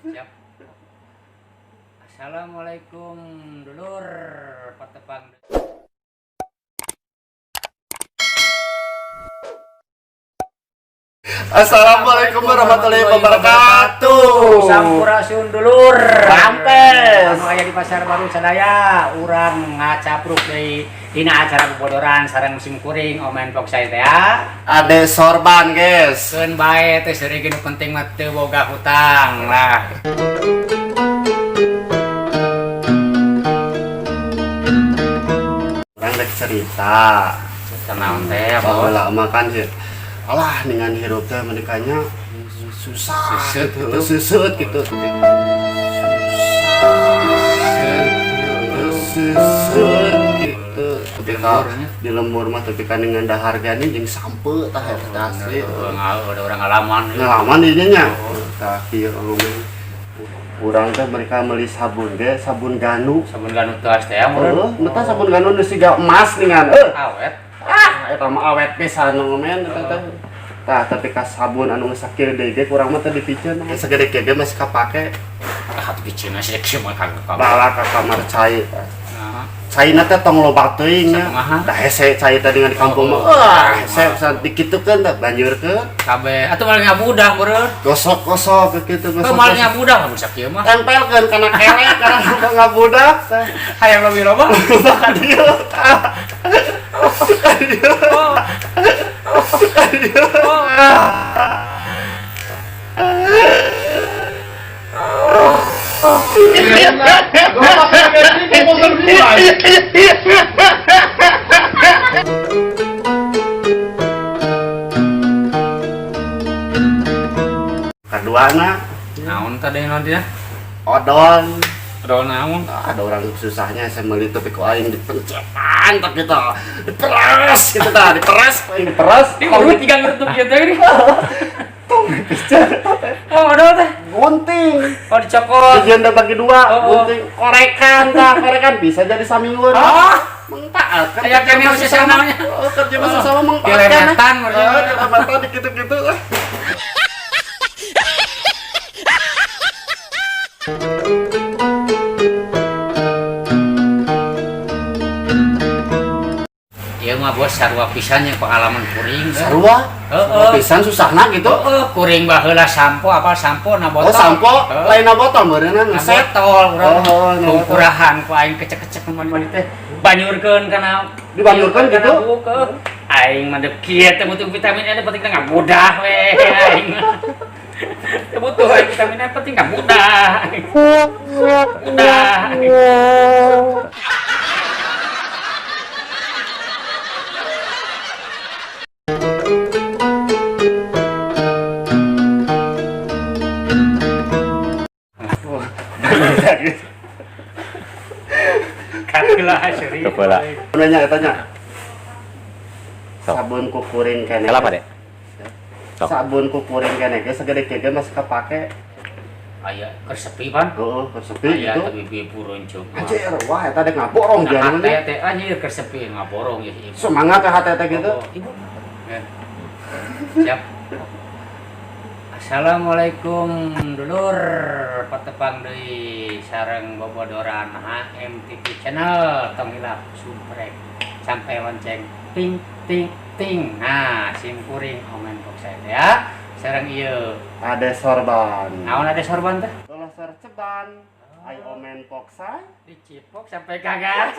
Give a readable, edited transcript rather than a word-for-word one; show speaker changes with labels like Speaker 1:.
Speaker 1: Siap. Assalamualaikum dulur patepang.
Speaker 2: Assalamualaikum warahmatullahi wabarakatuh.
Speaker 1: Sampurasun dulur.
Speaker 2: Rampes.
Speaker 1: Anu aya di Pasar Baru sadaya urang ngacapruk deui dina acara bobodoran sareng musim kuring Omen Poksai teh ya.
Speaker 2: Ade sorban, guys.
Speaker 1: Keun bae teh seuri nu penting mah teu boga hutang lah.
Speaker 2: Urang rek cerita.
Speaker 1: Cerita naon teh, Bos?
Speaker 2: Baheula mah kan sih. Alah dengan hirup teh menikahnya susah
Speaker 1: Susut
Speaker 2: gitu,
Speaker 1: gitu.
Speaker 2: Susut gitu. Susut gitu. Tapi kalau di lembur mah tapi kan dengan dahar gani jeung sampe tah eta teh asli.
Speaker 1: Ada orang ngalaman.
Speaker 2: Ngalaman dinya nya. Tah kieu ngomong. Urang teh mereka meuli sabun ge, sabun Ganu.
Speaker 1: Sabun Ganu teh teh ya,
Speaker 2: Heeh, meta sabun Ganu nu siga emas ningan. Heuh.
Speaker 1: Awet.
Speaker 2: Ah, eta mah awet pisan nu ngomen eta teh. Tah, tapi ka sabun anu sakieu deui ge kurang mah teh dipiceun. Segede kieu ge masih kapake.
Speaker 1: Ah, piceun sih kieu mah kagak kabeh.
Speaker 2: Bala ka kamar cai.
Speaker 1: Nah,
Speaker 2: Caina teh tong loba teuing nya.
Speaker 1: Sakumaha?
Speaker 2: Da hese cai teh dengan di kampung mah.
Speaker 1: Oh,
Speaker 2: Wah, hese pisan dikitukeun teh banjurkeun.
Speaker 1: Kabeh atuh malah ngabudah meureun.
Speaker 2: Gosok-gosok kitu
Speaker 1: Kau
Speaker 2: gosok.
Speaker 1: malah ngabudah mun sakieu mah.
Speaker 2: Tempelkeun kana kelek kana ngabudak teh.
Speaker 1: Hayang lebih loba.
Speaker 2: Ka dieu. Ka dieu.
Speaker 1: Oh.
Speaker 2: Ka dieu.
Speaker 1: Oh.
Speaker 2: Kaduana
Speaker 1: Naon tadi nanti ya?
Speaker 2: Odol.
Speaker 1: Odol naon?
Speaker 2: Ada orang susahnya saya meuli tapi ku aing dipencetan tak gitu. Diperas gitu tah, diperas, aing diperas.
Speaker 1: Diurut tiga ngerutup kieu teh ini.
Speaker 2: Tong dipencet.
Speaker 1: Oh, odol teh.
Speaker 2: Gunting.
Speaker 1: Oh, dicokot.
Speaker 2: Dijieun bagi dua,
Speaker 1: Oh, oh.
Speaker 2: gunting korekan tah, korekan bisa jadi samingguan.
Speaker 1: Ah.
Speaker 2: Mengtaat kan.
Speaker 1: Aya kene
Speaker 2: kerja
Speaker 1: usia namanya.
Speaker 2: Oh, kerja masa sama mengtaat.
Speaker 1: Dilemetan berarti.
Speaker 2: Oh, dilemetan dikitu-kitu.
Speaker 1: Ieu mah bos sarua pisan yang pengalaman kuring.
Speaker 2: Sarua?
Speaker 1: Heeh.
Speaker 2: Pisan susahna gitu.
Speaker 1: Heeh, kuring baheula sampo apa sampo na botol.
Speaker 2: Oh, sampo
Speaker 1: Heeh.
Speaker 2: lain na botol meureunna
Speaker 1: Na
Speaker 2: ngeset.
Speaker 1: botol urang.
Speaker 2: Oh, na botol.
Speaker 1: Kurahan ku aing kecek-kecek mun teh. Banyurkeun kana
Speaker 2: Dibanyurkeun gitu?
Speaker 1: Kana buuk, heuh. Aing mah deu kieu teh butuh vitamin E penting teh ngabudah we aing. Teu butuh aing vitamin E penting ngabudah. Udah. Katilah seri.
Speaker 3: Kepala.
Speaker 2: Nanya tanya.
Speaker 3: Sok.
Speaker 2: Sabun kukuring kene.
Speaker 3: Kenapa, Dek? Sok.
Speaker 2: Sabun kukuring kene ge segede kieu ge masih kepake.
Speaker 1: Aya keur sepi pan.
Speaker 2: Heeh, keur sepi
Speaker 1: Aya
Speaker 2: gitu.
Speaker 1: tapi bi puruncuk.
Speaker 2: Anjir, wah eta dek ngaborong
Speaker 1: Nah,
Speaker 2: jangan.
Speaker 1: teh teh anjir keur sepi ngaborong ya ibu.
Speaker 2: Semangat ya hati teh gitu.
Speaker 1: Oh, ibu. Ya. Siap. Assalamualaikum dulur patepang deui sareng bobodoran HMTV channel tong hilap subscribe sampai lonceng ting ting ting. Nah, sim kuring Omen Poksai ya. Sareng ieu
Speaker 2: Ade sorban.
Speaker 1: naon ade sorban teh?
Speaker 2: Loloser ceban. Ai Omen Poksai.
Speaker 1: Dicipok sampai kagak.